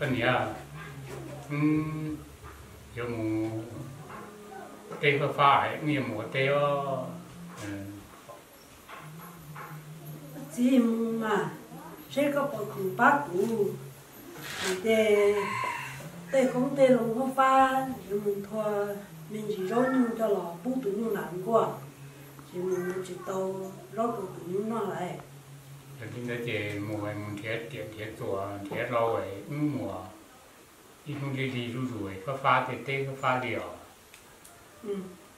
Niam, wb yuav mus teb fab fab, wb yuav mus ua teb os. Txiv, mus mas, seb koj puas khoom pab kuv. Kuv tej, tej qoob tej loo fab fab, yuav mus nthua me ntsis zaub nyuj coj los pub tus nyuj nas nkuaj, tsis mus tsis tau zaub rau tus nyuj noj lawm. Yog li ntawd ces mus, mus nrhiav riam nrhiav txuas nrhiav rau wb mus ib hnub lig lig zuj zus, fab fab tej teb fab fab li os.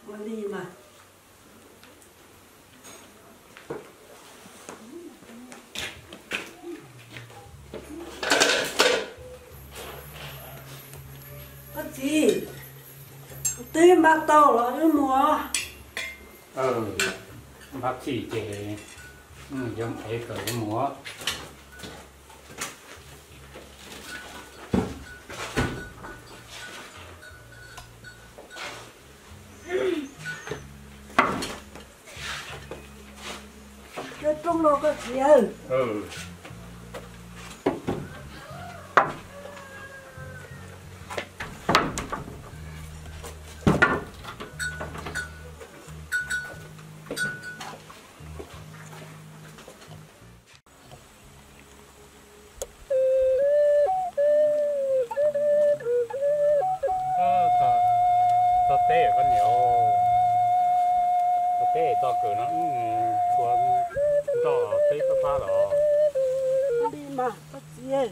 Ua li mas. Koj txiv, twb npaj tau los wb mus. Npaj txhij ces yog ev kawm yuav mus. Coj rooj los koj txiv. Txog teb koj niam, txog teb txog kawm no, txhua nroj teb fab fab los. Li mas koj txiv,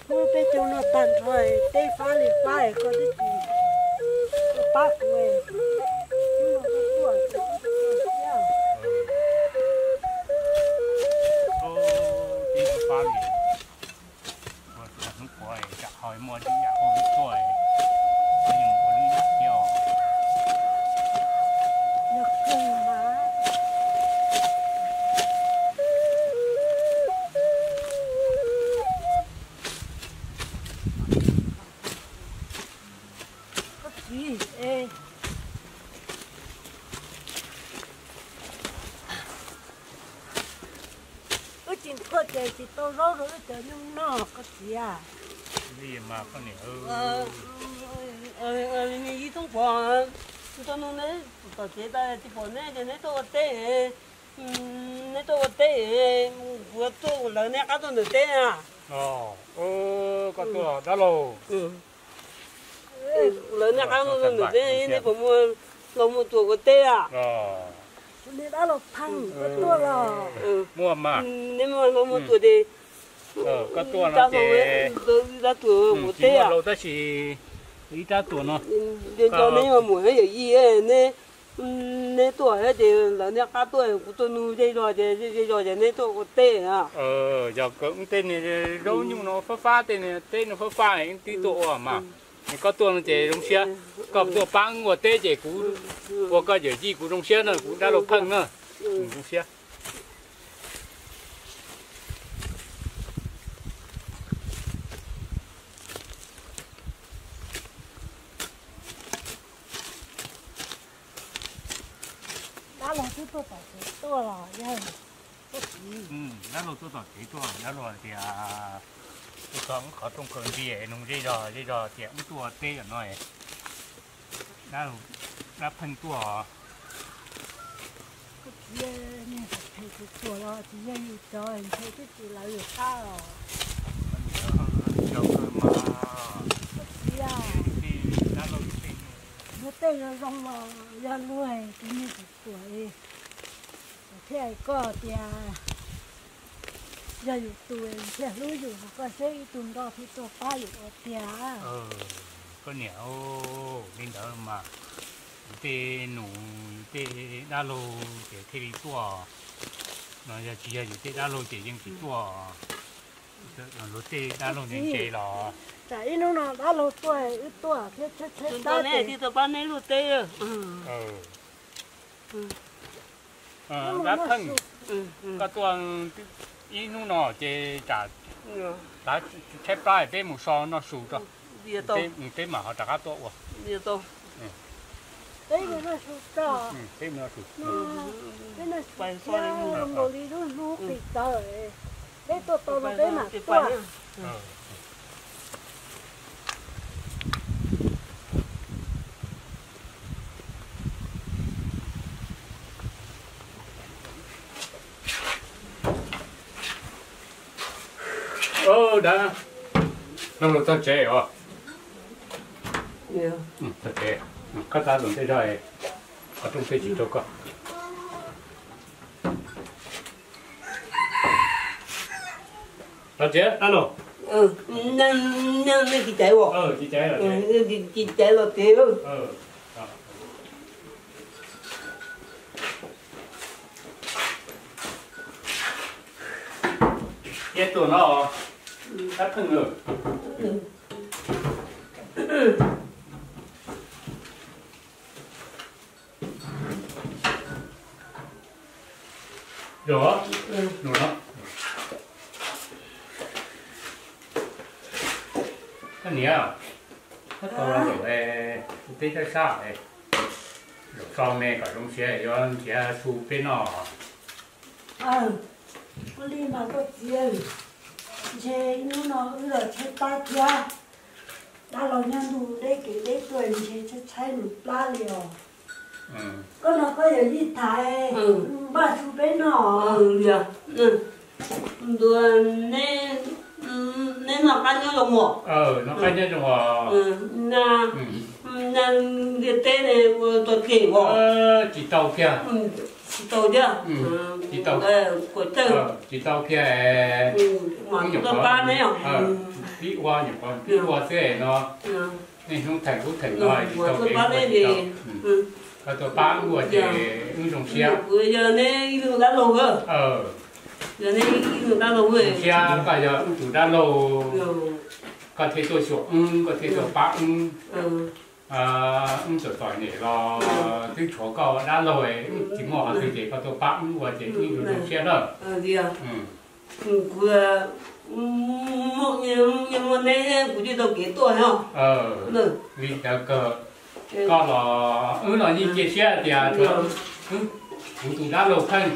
muab peb cov no tag nrho, teb fab li fab, koj twb tsis pab kuv. Hnub no tuaj tuaj, teb fab li, ua hnub puav tsam ho muaj lwm yam hauj lwm tuaj, ua lwm yam thiab os. Koj txiv, wb tsis nthua ces tsis tau zaub rau wb cov nyuj noj koj txiv. Li mas koj niam, ib tug pom, tau nug neb tom tsev tas tsis pom neb ces neb tuaj ua teb, neb tuaj ua teb, kuv tuaj lawv neb qab tuaj ntawm teb na. Koj tuaj dab laug. Lawv neb qab tuaj ntawm teb, neb puas muaj hlau muaj tuam ua teb a? Neb dab laug Pheej, koj tuaj los? Muaj mas. Neb muaj hlau muaj tuam ces koj tuaj no ces dab tuam ua teb a? Tab sis ib rab tuam no. Nco neb mus yawm yij, neb tuaj ces lawv neb qab tuaj, kuv tuaj nug zej zog ces zej zog ces neb tuaj ua teb a? Yog kawm tej zaub nyuj no fab fab, tej teb no fab fab, wb twb tuaj ua mas. Koj tuaj no ces zoo siab, koj tuaj pab wb ua teb ces kuv ua koj yawm yij kuv zoo siab na, kuv dab laug Pheej na. Zoo siab. Dab laug twb tuaj tom tsev tuaj los yog. Dab laug tuaj tom tsev tuaj, dab laug tias, tuaj txog wb qhov rooj kaw nti, nug zej zog, zej zog tias wb tuaj teb yom no. Dab Pheej tuaj. Koj txiv, niag Pheej tus tuam los tsis yog yus cov, ntshe twb tsis lawv yus qab os. Koj txiv, luag tej zoo zoo los yog luag tus niag tus tuam li. Kuv thiaj hais koj tias yog yus tus thiaj hlub yus, koj seb ib tug nroj thiaj tuaj pab yus ua tiag. Koj niam, li ntawd mas yus tej nus yus tej dab laug ces thiaj li tuaj, no yog tsis yog yus tej dab laug ces yeej tsis tuaj. Luag tej dab laug ntse ntse los. Tsam ib hnub no dab laug tuaj wb tuaj thiab tsheb tsheb tab ces thiaj tuaj pab neb luag teb. Dab Pheej, koj tuaj ib hnub no ces tsam tshaib plab peb mus so noj su tso, peb mam ho rov qab tuaj ua. Peb mus noj su tso, peb noj su, peb noj su thiab zoo nkaus li lub hnub qis tawv, peb tuaj tau no peb mam tuaj. Dab, no los txog tsev os. Txog tsev, koj tab tom ntej zog, qhov rooj peb tsis rau koj. Los tsev tab los. Tsis caiv, tsis caiv los tsev. Thiab tuaj no, Dab Pheej. Koj niam, koj tau los zaum, teb sab sab, zaum so me kom zoo siab yuav nrhiav su peb noj. Ua li mas koj txiv, ntshe hnub no wb los tshaib plab thiab. Dab laug nyob ntuj deb kev deb tuaj ntshe tshaib tshaib nws plab li os. Koj no koj yawm yij tham, npaj su peb noj. Neb noj qab nyob zoo os. Ntiaj teb ne ua tau tiag os. Tsis tau kiag. Tsis tau thiab. Tsis tau, tsis tau kiag. Pib ua nyuam qhuav pib ua xwb no, niaj hnub theem ub theem no tsis tau kev ua. Koj tuaj pab wb ua ces wb zoo siab. Yog neb ib tug dab laug, yog neb ib tug dab laug, zoo siab koj yog wb tus dab laug, koj thiaj tuaj xyuas wb, koj thiaj tuaj pab wb. Wb txom txom nyem los twb tshuav koj ua dab laug, wb tsis muaj qhov twg ces koj tuaj pab wb ua ces wb zoo zoo siab na. Kuv, muaj neb kuv thiaj tau kev tuaj os. Li ntawd kawg, koj los wb los yeej cia siab tias kuv tus dab laug Pheej,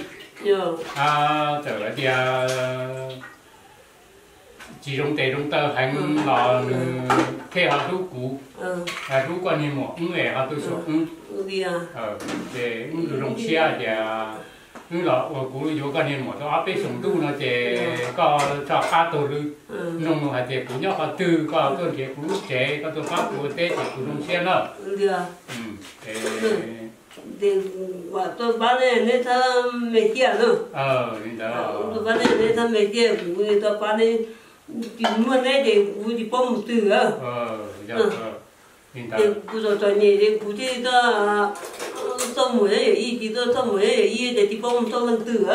txawm hais tias tsis zoo tes zoo taw heev los nws thiaj ho hlub kuv, hlub koj niag muam wb es ho tuaj xyuas wb. Ces wb zoo siab tias wb los ua kuv yuav koj niag muam tau ob peb xyoos ntuj no ces koj tso qab taug lw, nug hais tias kuv nyob qhov twg, koj tuaj nrhiav kuv lub tsev, koj tuaj pab kuv ua teb ces kuv zoo siab na. Ces tuaj pab nej, neb txhob me kiag na. Tuaj pab nej, neb txhob me kiag, kuv tuaj pab neb, tsis muaj neb ces kuv tsis paub mus twg. Ces kuv txom txom nyem ces kuv thiaj tuaj, txoj mus nyob yawm yij, tsis tuaj txoj mus nyob yawm yij ces tsis paub mus txoj leej twg.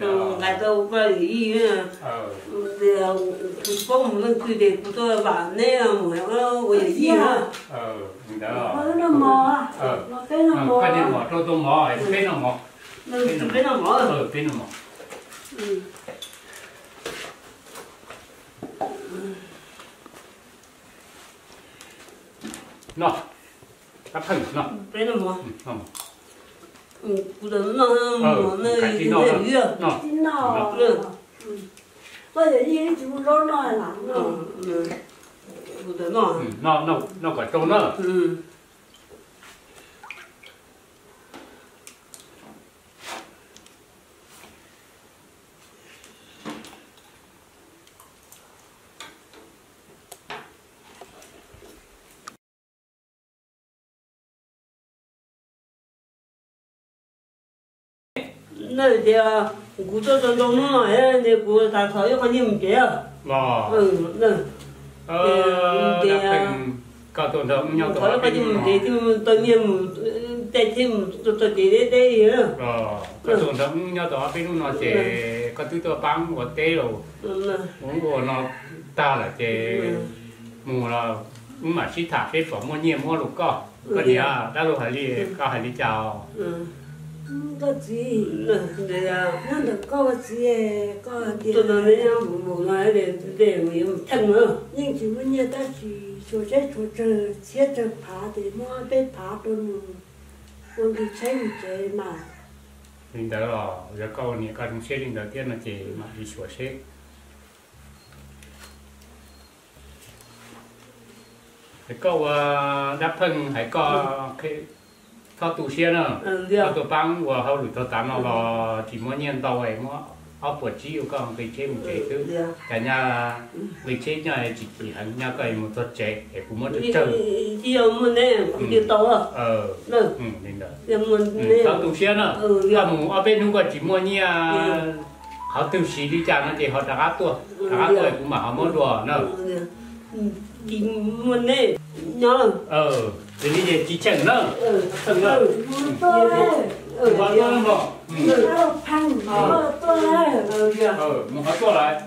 Nqaij tau koj yawm yij, kuv tsis paub mus leej twg ces kuv tuaj vam neb mus ua yawm yij. Koj niag muam rau tus mov, peb noj mov, peb noj mov. Noj, Dab Pheej, noj. Peb noj mov. Kuv tsis noj, noj, koj yawm yij tsis muaj zaub noj. Kuv tsis noj. Noj kom tsau na. Noj tias kuv tuaj tau ntau hnub no, kuv tas thov ib qho nyiaj mus tsev. Koj tuaj ntau hnub nyob, thov ib qho nyiaj mus tsev, thiaj tau nyiaj mus, tej thiaj mus tau txog tsev deb deb li. Koj tuaj ntau hnub nyob tau ob peb hnub no ces koj twb tuaj pab ua teb los, ua ub ua no tag lawm ces mus los wb mam sib tham seb puas muaj nyiaj muab rau koj. Koj niam, dab laug hais li, koj hais li cas? Koj txiv, nyob ntawm koj ua txiv, koj hais tias yeej tsis muaj nyiaj tab sis tshuav tsheb tshuav tsawg, txhiab tsawg phav ces muab peb phav rau nws ua nqi tsheb nqi tsev mas. Li ntawd los yog koj ua niam koj zoo siab li ntawd thiab no ces mam li xyuas seb. Koj ua Dab Pheej hais koj txhob tu siab na. Koj tuaj pab ua hauj lwm txog tav no los tsis muaj nyiaj ntau es muab Ob puas tsib ua koj nqis tsheb mus tsev xwb. Cas nyaj nqis tsheb nyob tsis kim heev, nyaj koj mus txog tsev es kuv muab tsawg tsawg. Yog muaj neb kuv cia tau. Li ntawd, txhob tu siab na. Koj mus ob peb hnub koj tsis muaj nyiaj qhov twg siv li cas no ces ho rov qab tuaj, rov qab tuaj es kuv mam ho muab dua na. Tsis muaj neb nyob. Ces li ces tsis cheem na. Cheem na. Ho tuaj no. Mus ho tuaj lawm.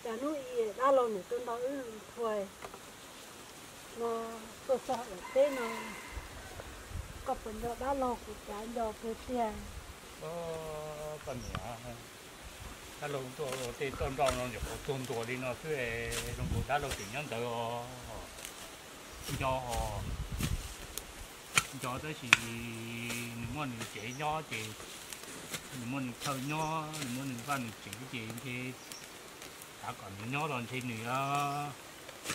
Cas hnub ib dab laug nws tuaj nrog wb txhua no tuaj txog ua teb no, koj puas nco dab laug kuv cav nco kawg tiag. Koj niam, dab laug tuaj ua teb tuaj nrog no nyuam qhuav tuag ntua li no xwb, zoo nkaus dab laug tseem nyob ntawd os. Nco, nco tab sis nws muaj nws tsev nyob ces nws muaj nws chaw nyob, nws muaj nws vaj nws tsev ces ntshe xav kom nws nyob los ntshe nws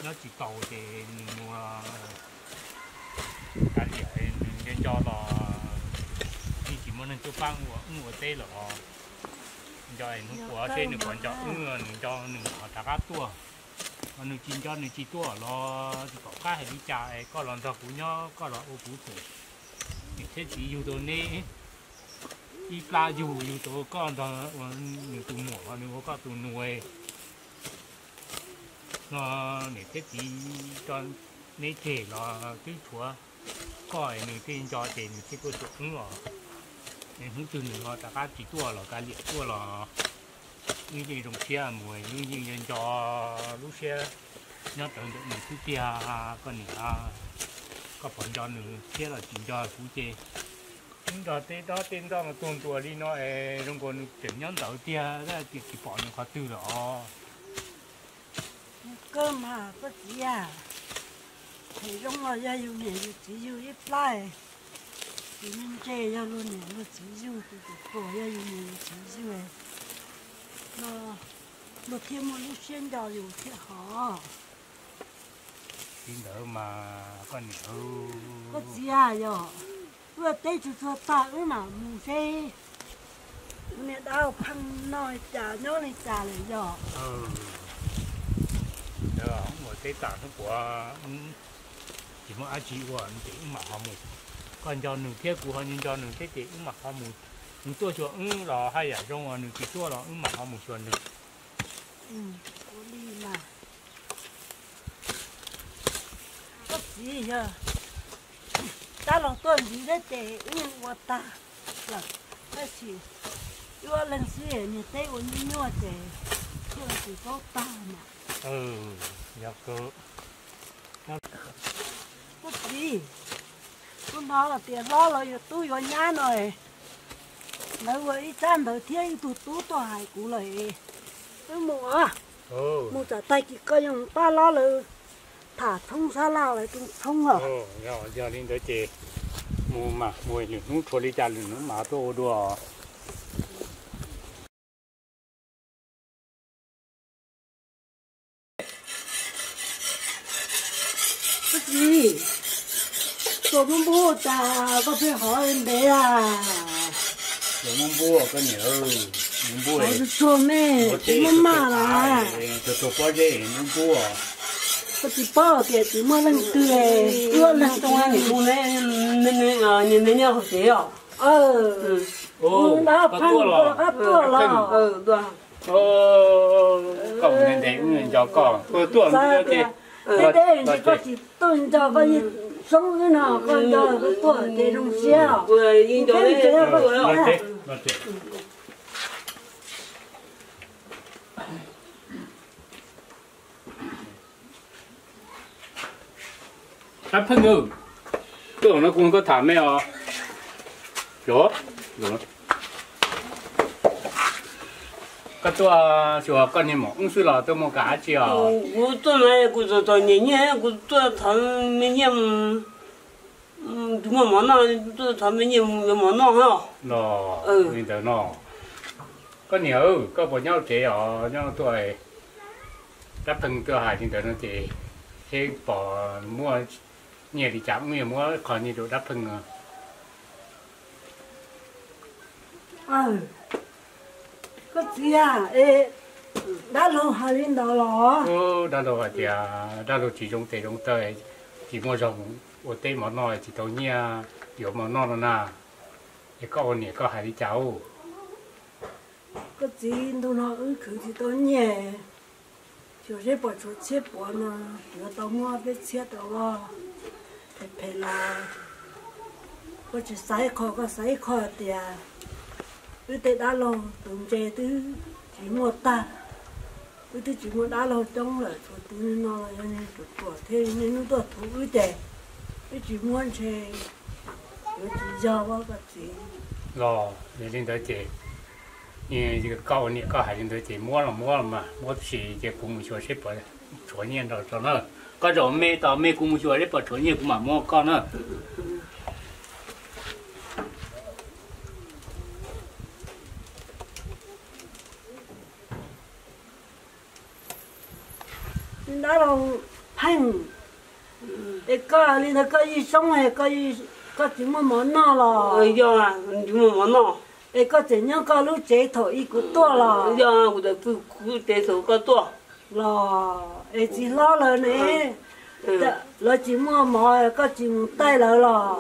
nyob tsis taus ces nws mus kav liam, nws nco nco los yeej tsis muaj neeg tuaj pab ua wb ua teb lawm os. Nco es hnub puas seb nws puas nco wb, nws nco nws mam rov qab tuaj. Ho nws tsis nco nws tsis tuaj los tsis pom qab hais li cas es koj los nrog kuv nyob, koj los ua kuv tus niam thiab txiv yug rau neb ib plab yug, yug rau koj nrog ua nws tus muam, nws ua koj tus nus no, niam thiab txiv tso neb tseg los twb tshuav koj es nws thiaj nco ces nws thiaj tuaj xyuas wb os. Es hnub twg nws ho rov qab tsis tuaj los kav liam tuaj los wb yeej zoo siab mus, wb yeej nco lub siab nyob rawv ntawm nws xwb tiag. Koj niam, koj puas nco nws thiab los tsis nco kuv ces wb nrog tej dob tej nroj tuag ntua li no es zoo nkaus nws tseem nyob ntawd tiag, tsis pom nws qhov twg lawm os. Koj mas koj txiv a, thaum zoo los yog yus niam yus txiv yug ib plab, tus me ntse yog luag niam luag txiv yug, tus tuam tuam yog yus niam yus txiv yug, no luag thiaj muaj lub siab nco yus thiab hos. Li ntawd mas koj niam, koj txiv a, yog wb ua teb tsuag tsuag tag wb mam mus seb niag dab phaj no cas nyob li cas lawm yog. Ua teb tas hnub puav tsis muaj dab tsi ua ces wb mam ho mus. Koj nco nws thiab kuv ho nco nws thiab ces wb mam ho mus. Nws tuaj xyuas wb los haj yam zoo, nws tsis tuaj los wb mam ho mus xyuas nws. Ua li mas koj txiv, yog dab laug tuaj ntxiv thiab ces wb yeej ua tag lawm, tab sis wb ob leeg xwb, niag teb ua nyuaj nyuaj ces thiaj tsis paub tag mas. Yog kawg. Koj txiv, kuv hnov tias hlob los yuav tub yuav nyab no, lawv ua ib tsab ntawv thiab ib tug tub tuaj hais kuv lawm, wb mus os. Mus tsam tag kis koj yuav mus pab hlob lawv tham tshoob sab laj lawv tshoob os. Yog li ntawd ces mus mas mus, lwm hnub tshuav li cas lwm hnub mas tuaj ua dua. Koj txiv, tuaj npub npub tas koj pheej hov ntev a. Tuaj npub npub koj niam, npub npub tsuag tsuag me, tsis muaj maj las. Tuaj tuaj pob zeb npub npub. Koj tsis paub tias tsis muaj leej twg, wb ob leeg xwb, nws nyob hauv tsev os. Koj tuaj los? Koj mus ntev ntev wb nco koj, koj tuaj ntev ntev koj tsis tuaj nco koj yeej Soob wb no koj nco koj tuaj ces zoo siab os. Kuv pheej nco koj siab. Dab Pheej, tuaj no kuv koj tham me os. Koj tuaj xyuas koj niag maum wb xwb los tuaj muaj kam dab tsi os? Kuv tuaj no kuv txom txom nyem nyiaj, kuv tuaj thov me nyiaj, tsis muaj mov noj, tuaj thov me nyiaj yuav mov noj os. Li ntawd no. Koj niam, koj puas nyob tsev os? Nyob tuaj, Dab Pheej tuaj hais li ntawd no ces seb pom muaj nyiaj li cas wb yuav muab qho nyiaj rau Dab Pheej. Koj txiv, es dab laug hais li ntawd los? Dab laug hais tias dab laug tsis zoo tes zoo taw, tsis muaj zog ua teb mov noj, tsis tau nyiaj yuav mov noj no na. Es koj ua niam koj hais li cas? Koj txiv, ntu no wb khwv tsis tau nyiaj, xyuas seb pom tshuav txhiab puav no, yuav tau muab peb txhiab tau los phem phem los. Koj tsis xav ib qho, koj xav ib qho tias wb tej dab laug tus ntse twb tsis muaj tag, wb twb tsis muaj dab laug coob lawm, tshuav tus no los yog niag ruam ruam thiab niaj hnub tuaj thuv wb ces wb tsis muab ntshe yuav tsis yog koj txiv. Los yog li ntawd ces koj ua niam koj hais li ntawd ces muab los muab mas, muab tsis ces kuv mus xyuas seb puas tshuav nyiaj nrog rau na. Koj zaum me tos me kuv mus xyuas seb puas tshuav nyiaj kuv mam muab koj na. Dab laug Pheej, es koj li ntawd koj yeej soob, koj tsis muaj mov noj los? Yog, tsis muaj mov noj. Es koj tseem nyob koj lub tsev thaum ub kuv tuaj los? Yog, kuv tseem nyob kuv tsev thaum koj tuaj. Los es txiv hlob lawv ne, lawv tsis muaj mov koj tsis mus taij lawv los?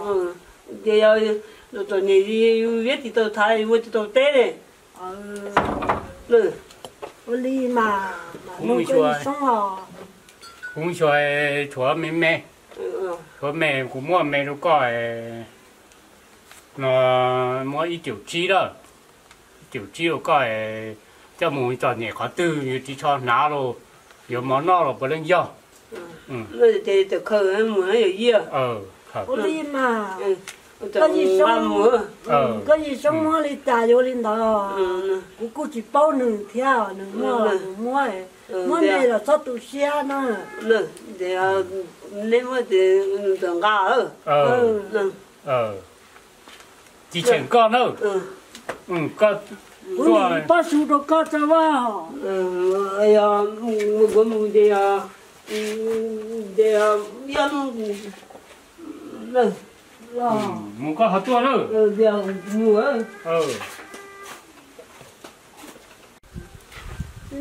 Ces yog txom nyem yus thiaj tsis tau thaiv, yus ua tsis tau teb ne. Ua li mas, mas kuv mus xyuas, kuv mus xyuas tshuav me me, tshuav me kuv muab me rau koj no, muab ib caum tsib lawm, ib caum tsib rau koj, coj mus txom nyem qhov twg yuav ris tsho hnav los, yuav mov noj los puav leej yog. Ua li mas, koj yij Soob muab li cas yuav li ntawd, kuv kuj tsis paub nws thiab, nws muab los nws muab, muab me los txhob tu siab na. Neb muab txawm nqa. Tsis cheem koj na. Kuv nim pob su rau koj tso vaj. Mus koj ho tuaj na.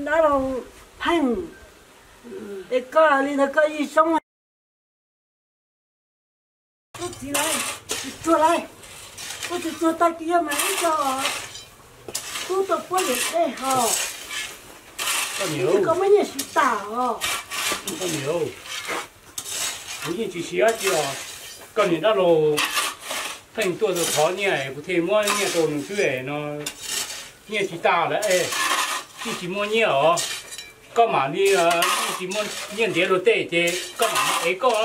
Dab laug Pheej, es koj li ntawd koj yij Soob. Tub txiv lauj, tsis tsuag lauj, koj tsis tsuag tag kis yog mas ib co tub tau puab yam dej haus. Koj niam, koj muab nyiaj siv tas os. Koj niam, kuv yeej tsis siv dab tsi os. Koj niam dab laug Pheej tuaj thov nyiaj, kuv thiaj muab nyiaj rau nws xwb no. Nyiaj tsis tas lawm es, yeej tsis muaj nyiaj os. Koj mam li, yeej tsis muaj nyiaj ntiav luag tej ces koj mam ev koj.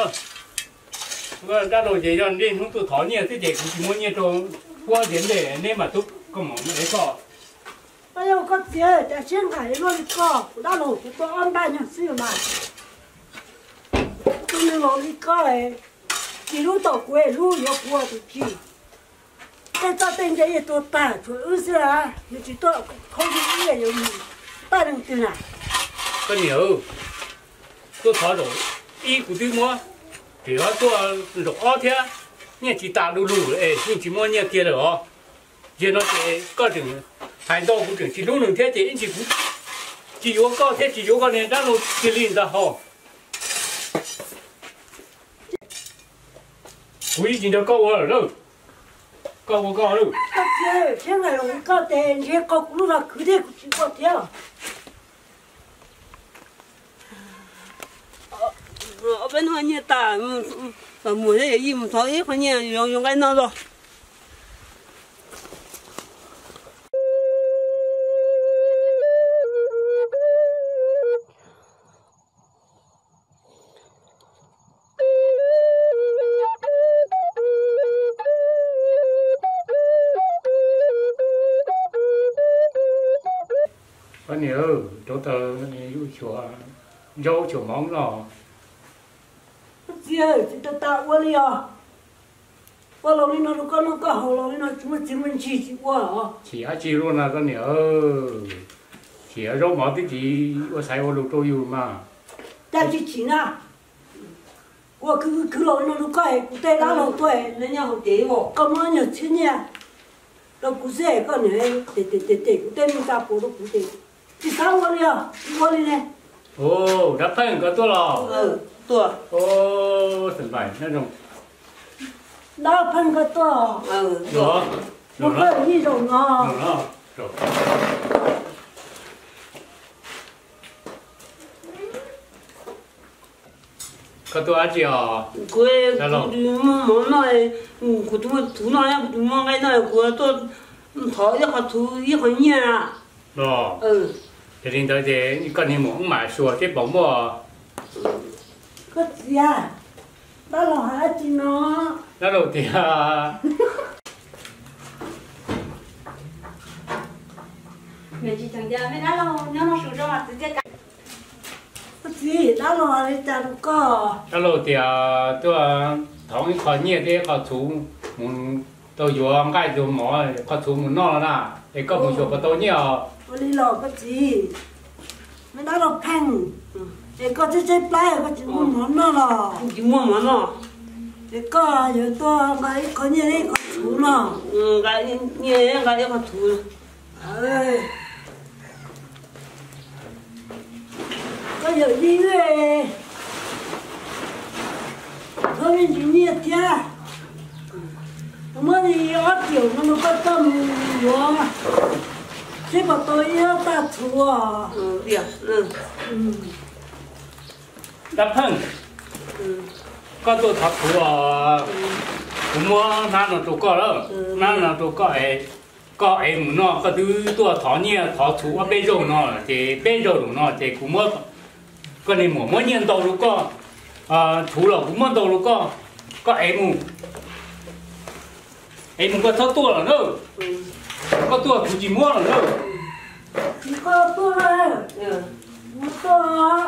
Dab laug ces yog niaj hnub tuaj thov nyiaj xwb ces kuv tsis muaj nyiaj rau puab ntiav tej, neb mam tub koj mam ev koj. Koj yog koj txiv, cas siab nqaim luaj li koj, kuv dab laug kuv tuaj ob npaj nyuag xwb mas. Tus neeg laus li koj, tsis hlub tau kuv, hlub yuav kuv tus tsis. Tej txoj tej ntse yeej tuag tag, tshuav wb xwb, nws tsis tuaj khaub ncaws wb yuav mus pab leej twg na. Koj niam, tuaj thov zaum ib kuv twb muab, tseem ho tuaj zaum ob thiab, nyiaj tsis tas du lug es yeej tsis muaj nyiaj kiag lawm os. Yog no ces koj tseem hais ntau kuv tseem tsis hlub nws thiab ces ib ntsis kuv tsis yuav koj thiab tsis yuav koj niag dab laug kiag li ntag hos. Kuv yeej tsis nrog koj ua lawm. Koj ua koj lawm. Koj txiv, siab nqaim los koj tes ntshe qau kuv lub zog khwv thiab kuv tsis ua thiab. Ob peb hnub nyiaj tas, Mus thiab, yawm yij mus thov ib qho nyiaj yuav nqaij noj los. Koj niam, rauv taws, zaub xyuam mov noj. Txiv, tsis tau tas ua li os. Ua los li no rau koj noj koj haus los li no tsis muaj txiv muaj ntsig tsis ua os. Chim dab tsi luaj na koj niam, chim zaub mov twb tsis ua xaiv ua lus rau yus mas. Cas tsis chim na. Ua kwv kwv los li no rau koj es kuv tej dab laug tuaj es koj muab nyuag txhiab nyiaj rau kuv xwb es koj niam tes tes tes kuv tej neeg tsa puas rau kuv ces tsis xav ua li os, tsis ua li ne. Dab Pheej koj tuaj los? Dab Pheej koj tuaj, ua koj yij zaum no. Koj tuaj dab tsi os? Kuv, kuv tus muaj mov noj, kuv tus muaj txhuv noj, kuv tus muaj nqaij noj, kuv tuaj thov ib qho txhuv ib qho nyiaj. Los, yog li ntawd ces koj niag muam wb mam xyuas seb puas muaj. Koj txiv, dab laug hais dab tsi no? Dab laug tias, koj txiv, dab laug hais li cas rau koj? Dab laug tias tuaj thov ib qho nyiaj thiab ib qho txhuv mus tau yuav nqaij yuav mov, qho txhuv mus noj los na, es koj mus xyuas puas tau nyiaj os. Ua li los koj txiv, me dab laug Pheej, es koj tshaib tshaib plab koj tsis muaj mov noj los? Tsis muaj mov noj. Es koj yuav tuaj nqa ib qho nyiaj thiab ib qho txhuv no. Nqa nyiaj nqa ib qho txhuv. Koj yawm yij, koj me ntsis nyiaj thiab, muab li ob tiam no rau koj coj mus yuav seb puas tau ib ob tag txhuv. Dab Pheej, koj tuaj thov txhuv os. Kuv muab hnab no rau koj lawm, hnab no rau koj es, koj ev mus noj. Koj twb tuaj thov nyiaj thov txhuv ob peb zaug no ces peb zaug zaum no ces kuv muab, koj niag muam muab nyiaj ntau rau koj, txhuv los kuv muab ntau rau koj, koj ev mus. Ev mus koj txhob tuaj lawm na. Koj tuaj kuv tsis muab lawm na. Koj tuaj, kuv tuaj.